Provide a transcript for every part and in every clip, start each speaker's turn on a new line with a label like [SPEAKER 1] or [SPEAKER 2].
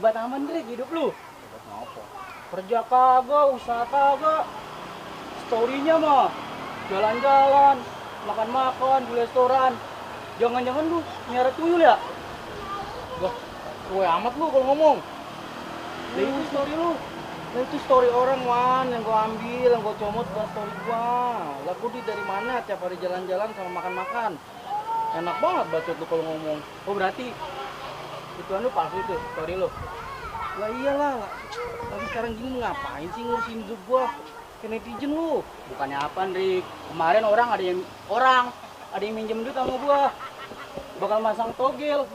[SPEAKER 1] Hebat aman Drik hidup lu.
[SPEAKER 2] Hebat ngapa?
[SPEAKER 1] Kerja kagak, usaha kagak. Story-nya mah jalan-jalan, makan-makan di restoran. Jangan-jangan lu nyara tuyul ya?
[SPEAKER 2] Wah, gue amat lu kalau ngomong.
[SPEAKER 1] Lah itu story lu. Lah itu story orang Wan yang gua ambil, yang gua comot buat story gua. Lah gua dari mana tiap hari jalan-jalan sama makan-makan. Enak banget bacot lu kalau ngomong. Oh berarti itu anu palsu itu story lu. Lah iyalah. Tapi sekarang gini ngapain sih ngurusin hidup gua? Ke netizen lu. Bukannya apa, Rik? Kemarin orang ada yang minjem duit sama gua. Bakal masang togel.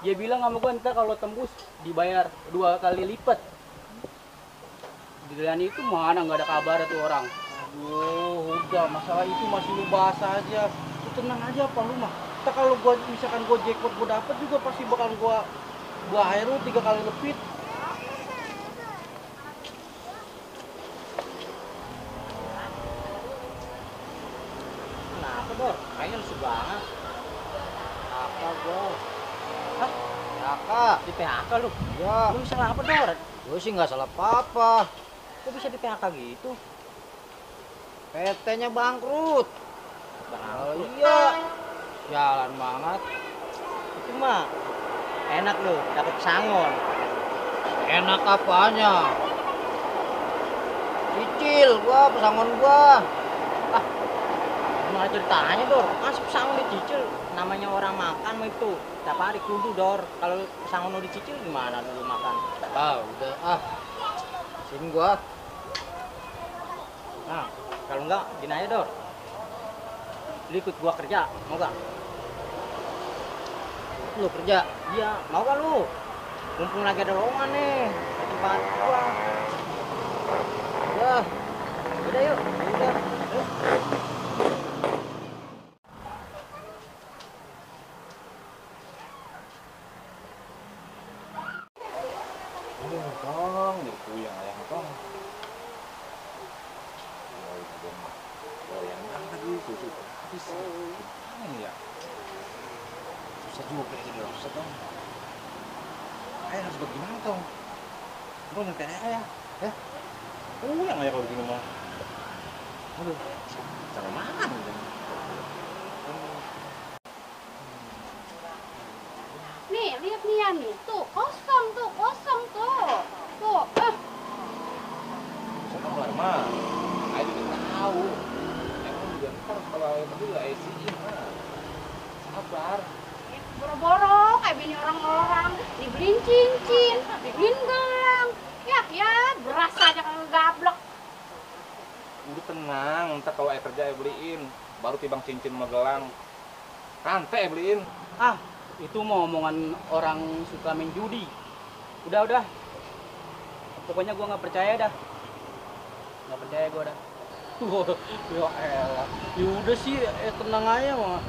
[SPEAKER 1] Dia bilang sama gua ntar kalau tembus dibayar 2 kali lipat. Dan itu mana nggak ada kabar tuh orang. Aduh, udah masalah itu masih lu bahas aja. Lu tenang aja apa lu mah. Ntar kalau gua misalkan gua jackpot gua dapet juga pasti bakal gua air lu 3 kali lebih. Kenapa, Dor? Kayaknya lesu banget.
[SPEAKER 2] Apa gua?
[SPEAKER 1] Hah?
[SPEAKER 2] PHK.
[SPEAKER 1] Di PHK lu?
[SPEAKER 2] Ya,
[SPEAKER 1] Lu salah apa, Dor?
[SPEAKER 2] gue sih nggak salah apa-apa.
[SPEAKER 1] Kok bisa di PHK gitu?
[SPEAKER 2] PT-nya bangkrut.
[SPEAKER 1] Bang,
[SPEAKER 2] Iya, jalan banget.
[SPEAKER 1] itu mah enak lu, dapet pesangon.
[SPEAKER 2] Enak apanya? Cicil gua, pesangon gua.
[SPEAKER 1] Gimana ceritanya, Dor? Masih pesangon dicicil. Namanya orang makan mah itu tiap hari kudu, Dor. Kalau pesangon lu dicicil gimana dulu makan?
[SPEAKER 2] Ah, udah sini gua.
[SPEAKER 1] Nah, kalau enggak gini aja, Dor. Lu ikut gua kerja, mau gak?
[SPEAKER 2] Lu kerja.
[SPEAKER 1] Iya, mau gak lu? Mumpung lagi ada lowongan nih di tempat gua.
[SPEAKER 2] Ya,
[SPEAKER 1] Udah yuk, udah. Yuk.
[SPEAKER 3] Aduh, tong, jadi puyeng ayam tong. Yang tadi susu habis. Gimana nih ya? Susah juga jadi omset tong. Ayah harus bagaimana tong? Lu nanti ayah ya? Puyeng ayah kalau begini mah. Aduh, cara mana nih?
[SPEAKER 4] Nih, lihat nih ya nih. Tuh, kosong tuh. Tuh,
[SPEAKER 3] Saya kan keluar mah. Ayah juga tahu. Emang juga ntar kalau ayah berdua ayah isiin mah. Sabar.
[SPEAKER 4] boro-boro kayak bini orang-orang. Dibeliin cincin, dibeliin gelang. Ya, beras aja kagak gablek.
[SPEAKER 3] Udah tenang, ntar kalau ayah kerja ayah beliin. Baru tibang cincin sama gelang. Rantai ayah beliin.
[SPEAKER 1] Ah, itu mau omongan orang suka main judi. Udah. Pokoknya gua nggak percaya dah. Nggak percaya gua dah. Ya elah. Ya udah sih, tenang aja mah.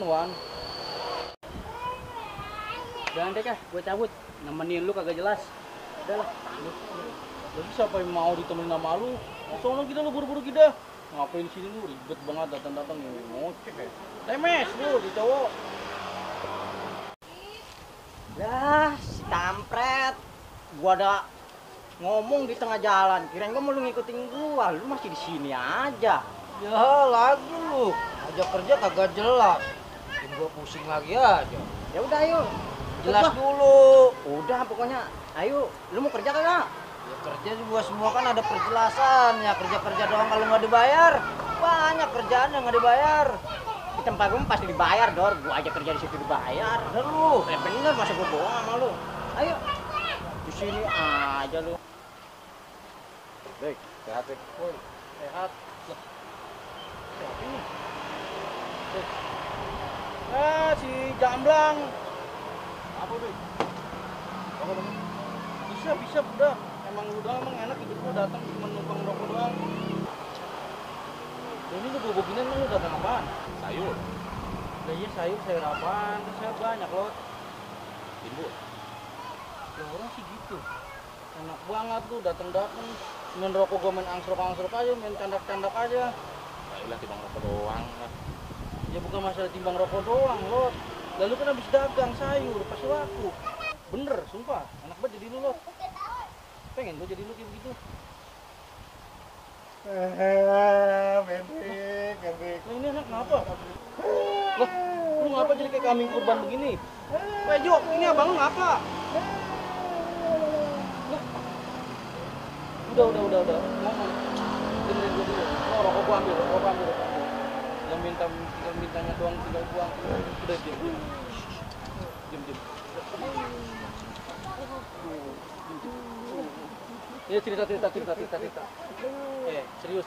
[SPEAKER 1] Wan. Jangan deh kah, gue cabut. Nemenin lu kagak jelas. Udah lah. Lu siapa yang mau ditemenin sama lu? Soalnya kita lu buru-buru kita. Ngapain sini lu ribet banget datang-datang nih. Ngocek ya. Lemes lu di cowok. Dah, si kampret. Gua ada ngomong di tengah jalan. Kirain gua mau lu ngikutin gua. Lu masih di sini aja.
[SPEAKER 2] Ya lagi lu. Ajak kerja kagak jelas. Bikin gua pusing lagi aja.
[SPEAKER 1] Ya udah ayo.
[SPEAKER 2] Jelas dulu.
[SPEAKER 1] Udah pokoknya. Ayo, lu mau kerja kagak?
[SPEAKER 2] Ya kerja juga semua kan ada perjelasan. Ya kerja-kerja doang kalau nggak dibayar. Banyak kerjaan yang nggak dibayar.
[SPEAKER 1] Di tempat gua pasti dibayar, Dor. Gua aja kerja di situ dibayar.
[SPEAKER 2] Udah lu.
[SPEAKER 1] Bener, masa gua bohong sama lu. Ayo. Di sini aja lu.
[SPEAKER 3] Baik, sehat ya.
[SPEAKER 1] Woi, sehat. Loh. Siapa ini? Si Jamblang.
[SPEAKER 3] Apa tuh? Apa tuh?
[SPEAKER 1] Bisa udah. Emang lu doang emang enak hidup lu datang cuma numpang rokok doang. Ini lu gue beginian lu datang apaan?
[SPEAKER 3] Sayur.
[SPEAKER 1] Lah iya sayur apaan? Sayur banyak loh.
[SPEAKER 3] Timbul.
[SPEAKER 1] Ya orang sih gitu. Enak banget tuh datang-datang main rokok gue main angsrok aja, main candak-candak aja.
[SPEAKER 3] Ayolah timbang rokok doang lah.
[SPEAKER 1] Ya bukan masalah timbang rokok doang loh. Lalu kan habis dagang sayur, pasti laku. Bener, sumpah. Enak banget jadi lu lo. Pengen gue jadi lu kayak begitu.
[SPEAKER 3] Hendrik.
[SPEAKER 1] Lah ini anak ngapa? Lah, lu ngapa jadi kayak kambing kurban begini? Weh Jok, ini abang lu ngapa? Lah. Udah. Ngomong. Dengerin gue dulu. Oh, rokok gua ambil. Yang mintanya doang tinggal buang. Udah diam. Diam. Ini cerita. Serius.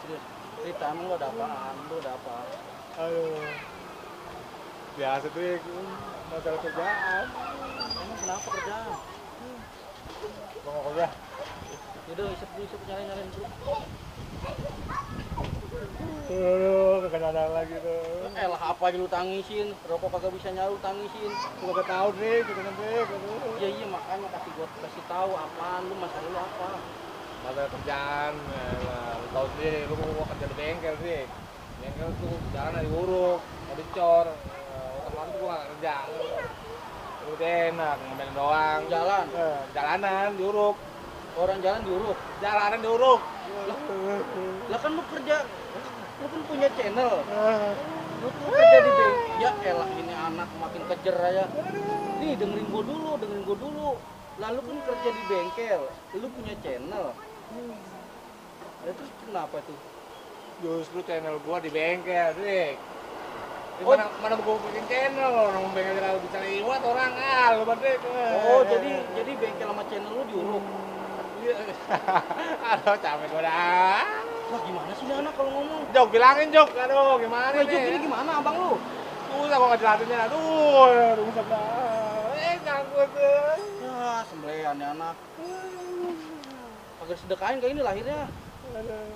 [SPEAKER 1] Cerita, emang lu ada apaan? Lu ada apa?
[SPEAKER 3] Aduh. Biasa tuh masalah kerjaan.
[SPEAKER 1] Emang kenapa kerjaan?
[SPEAKER 3] Gua nggak kuliah.
[SPEAKER 1] Yaudah, isep nyalain dulu.
[SPEAKER 3] Kagak nyadar lagi tuh.
[SPEAKER 1] Lah apa aja lu tangisin, rokok kagak bisa nyala lu tangisin.
[SPEAKER 3] Gua kagak tahu nih, Hendrik.
[SPEAKER 1] Iya makanya kasih tahu apaan lu, masalah lu apa?
[SPEAKER 3] Masalah kerjaan, lu tahu sendiri, lu mau kerja di bengkel sih. Bengkel tuh jalan diuruk, mau dicor. Otomatis gua nggak kerja. Lu enak, ngambil doang.
[SPEAKER 1] Jalan.
[SPEAKER 3] Jalanan diuruk.
[SPEAKER 1] Orang jalan diuruk.
[SPEAKER 3] Jalanan diuruk.
[SPEAKER 1] Lah kan lu kerja, lu kan punya channel. Lu tuh kerja di bengkel. Ya elah ini anak makin kejer aja. Nih dengerin gua dulu. Lalu kan kerja di bengkel, lu punya channel. Terus kenapa tuh?
[SPEAKER 3] Justru channel gua di bengkel, Dik.
[SPEAKER 1] Oh.
[SPEAKER 3] Mana gua bikin channel, orang bengkel kalau bisa lewat orang lu Dik.
[SPEAKER 1] Oh, jadi bengkel sama channel lu diuruk.
[SPEAKER 3] Aduh, capek gua dah.
[SPEAKER 1] Lah gimana sih ini anak kalau ngomong?
[SPEAKER 3] Jok, bilangin Jok. Aduh, gimana
[SPEAKER 1] Weh
[SPEAKER 3] nih?
[SPEAKER 1] Jok, ini gimana abang lu?
[SPEAKER 3] Susah gua ngejelasinnya. Aduh, rusak dah. Ganggu tuh.
[SPEAKER 1] Ya, sembelian ya anak. Kagak sedekahin kayak ini lahirnya.
[SPEAKER 3] Aduh.